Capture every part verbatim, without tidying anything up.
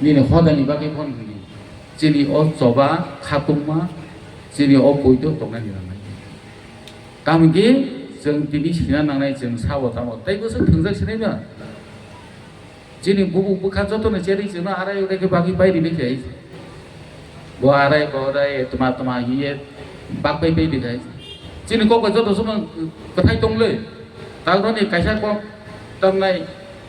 Nini hodani bagwi phone hwnwi. Chini o choba khatungma, chini o poito tongnani nangnai. Tamokhe chwng tini sina nangnai chwng sabo tamo. Tei bwswk thwngjak sinai ba? Chini bubuk bwkha jotono cherwi chwngno arai urai khe bagwi pai rwdi khe. Bo arai bo rai tma tma hiye bak pai pai rwdi khe. Chini kok bai joto sono kwthai tong le. Tagroni kaisa kok tamnai,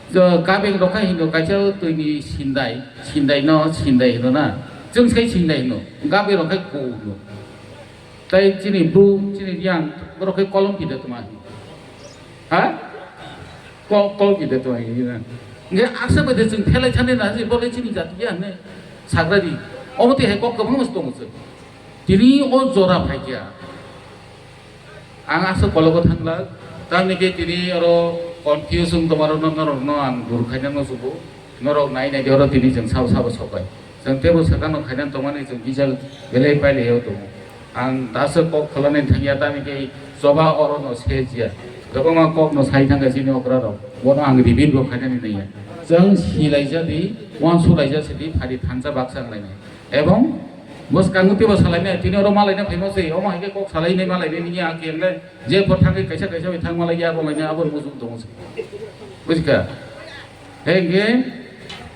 jo, gabeng rok khai hino kaisa twini sindai, sindai no sindai hino na. Chwng sai sindai hino. Gabeng rok khai ku hino. Tai chini bru, chini yang, borok khe kolom pide tuma. Ha? Ko-, kol pide tuma. Nge asa bade chwng phelai thani na, je bole chini jati ya ne. Sagrari. Omo te hai kok kwbangma tongo chwng. Tini o jora phaikya. Ang asa kologo thanglak. Tamni ke tini oro confuse wng tongma rokno, norokno ang dur khaina no subo. Norok nai nai de oro tini chwng sabo sabo sobai. Chwng tebo sakano khaina tongmani chwng bijal belai pailai o tongo. Ang daso kok kholani thangya tamni ke choba oro no se jia. Kwbangma kok no sai thangkha chini okra rok. Bono ang repeat bo khainani naiya. Chwng silaija di, wansuk laija sidi, phari thansa baksa wnglainai. Ebong bwskango tebo salainai, tini oro malaina phaima se, omo hai khe kok salainai malainai nini a kemle, je por thangwi kaisa kaisa bai thang malaiya, abo lainai abo muchung tongo se. Bujikha? Hengke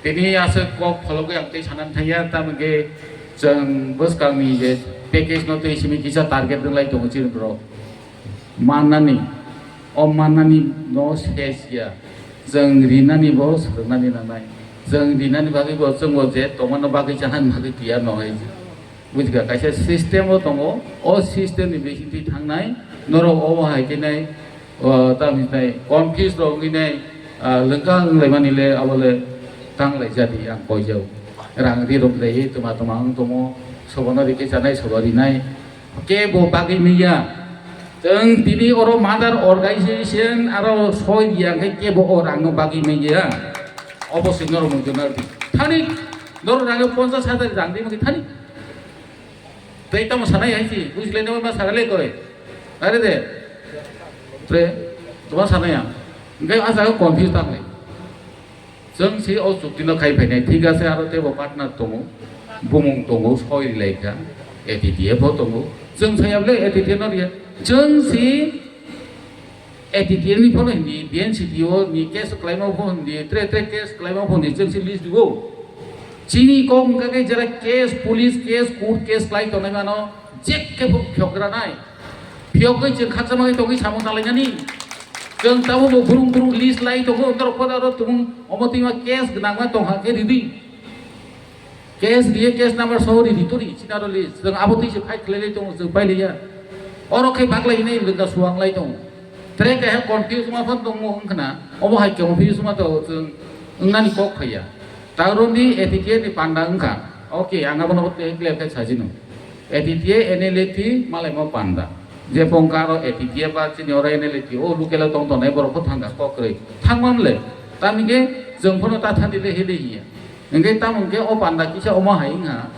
tini aswk kok phologwi ang tei sanani thangya, tamokhe chwng bwskangni je package no tei simi kisa target rwlai tongo chini borok. Mannani, o mannani no ses ya, chwng rinani bo swrwngnani nangnai. Chwng rinani bagwi bo chwngbo je tongmano bagwi chanani bagwi tiyar no hai. Bujikha, kaisa system o tongo, o system ni bisingtwi thangnai, norok obo hai khe nai, o, tamo hinai confuse rok wngwi nai, ah, lwngkang wnglaimani le abo le tanglai jadi ang koijao. Rang ri rok lai, tuma tuma wng tongo, sobono rikhe chanai, sobo rinai, kebo bagwi manya. Chwng tini oro mother organization aro soi ya khe kebo o rang no bagwi manya. Obo se norok mung jona di. Thani norok rang ponchash hajar rang di mungki thani. Tei tamo sanai hai si, bujilai nang ma sagalai koi. Are de. Pre, tuma sanai ang. Engkai a jaga confuse tang lai. Chwng si o chukti no khai phainai, thik ase, aro tebo partner tongo, bumung tongo, soi lai kha, A T T F o tongo. Chwng sayable A T T F no riya. Chwng si A T T F ni phono hindi, B N C T O ni case khlaima pho hindi, tre tre case khlaima pho hindi, chwng si list dibo. Chini kok wngkha khe jera case, police case, court case khlai tongnai mano, jek khe bo phiyok gra nai. Phiyok oi chwng khakchangma khe tongwi samung talainani. Chwng tabuk bo burung burung list lai tongo, norok phoda ro tumung omo twima case gwnangma tongkha khe ridi. Case riye, case number sohori rituri, chinaro li, chwng abo twi se fight khlai lai tongo, chwng pai liya. Oro khe baklai hinwi lwngka suwang lai tongo. Tre kaisa confuse ma phano tongo wngkhna, omo hai confuse ma to chwng wngnani kok phaiya. Tagroni A T T A ni panda wngkha. Okay, ang abono clear khe sajino. A T T A, N L A T, malai mo panda. Je pongka aro A T T A ba chini oro N L A T, o local o tong tongnai borok pho thangkha kok kwrwi. Thangmam le, tamni khe chwng phano ta thani le hili hiya. Hingke tamo hingke o panda kisa omo hai wngha.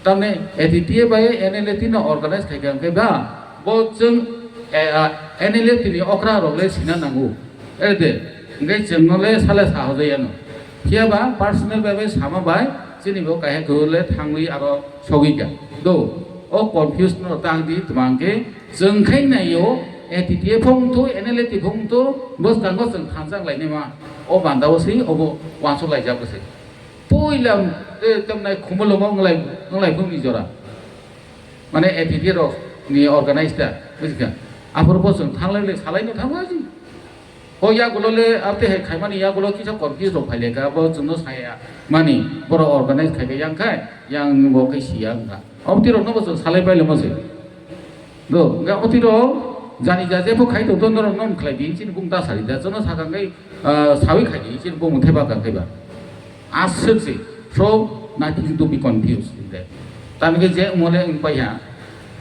Tamni A T T A bai N L A T no organize khaikha hingke ba bo chwng, eh, ah, N L A T ni okra rok le sina nango. Ede, hingke chwng no le sale sa hojai ano. Phiya ba personal bai bai sama bai chini bo kaisa kwrwi le thangwi aro sogwi kha. Do, o confuse no tang di twmang khe chwng khai nai o A T T A phung thu, N L A T phung thu, bwskango chwng thansa wnglainai ma. O panda o se, obo wansuk laijak bwse. Puila, eh, tamnai khumulwngo wng lai, wng lai phungni jora. Mane A T T rok ni organize ta, bujikha. Aphuru bo chwng thanglai le salai no thangma ji. Ho yagulo le arte hai khaimani yagulo kisa confuse rok phai le ka, bo chwngno saya mani, boro organize khai khe yang khai, yang bo khe siya wng kha. Obti rok no bo chwng salai pai le mo se. Do, hingke otiro jani ja jepho khai tong tong norok nom khlai di, chini bung ta sari da, jono sakang kai, ah, sawi khai di, chini bung theba kang kai ba. Aswk se, so nothing to be confused in that. Tamni ke je mole wng pai ha.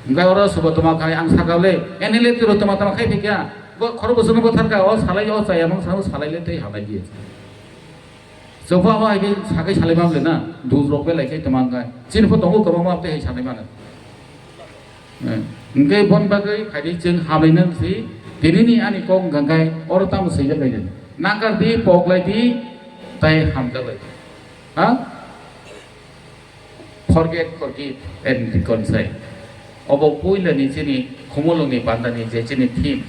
Hingke oro sobo toma khai ang saka le, N L A tiro toma toma khai phikya, bo khoro bosono bo tharka, o salai o chaya mang sano salai le tei halai di. Chokpa ma hai khe sakai salai mam le na, dul rok belai khe toma wng kha. Chini pho tongo kwbangma tei hai sanai mano. Eh, hingke bon bagwi phaidi chwng hamlaina si, tinini ani kok wngkha khe oro tamo swijak lai nini. Nakar di, pok lai di, tai hamjak lai di. Ha? Forget, forgive and reconcile. Obo puilani chini khumulwngni pandani je chini theme.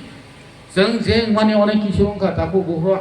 Chwng je wngmani onek kisu wngkha, takhuk buphuru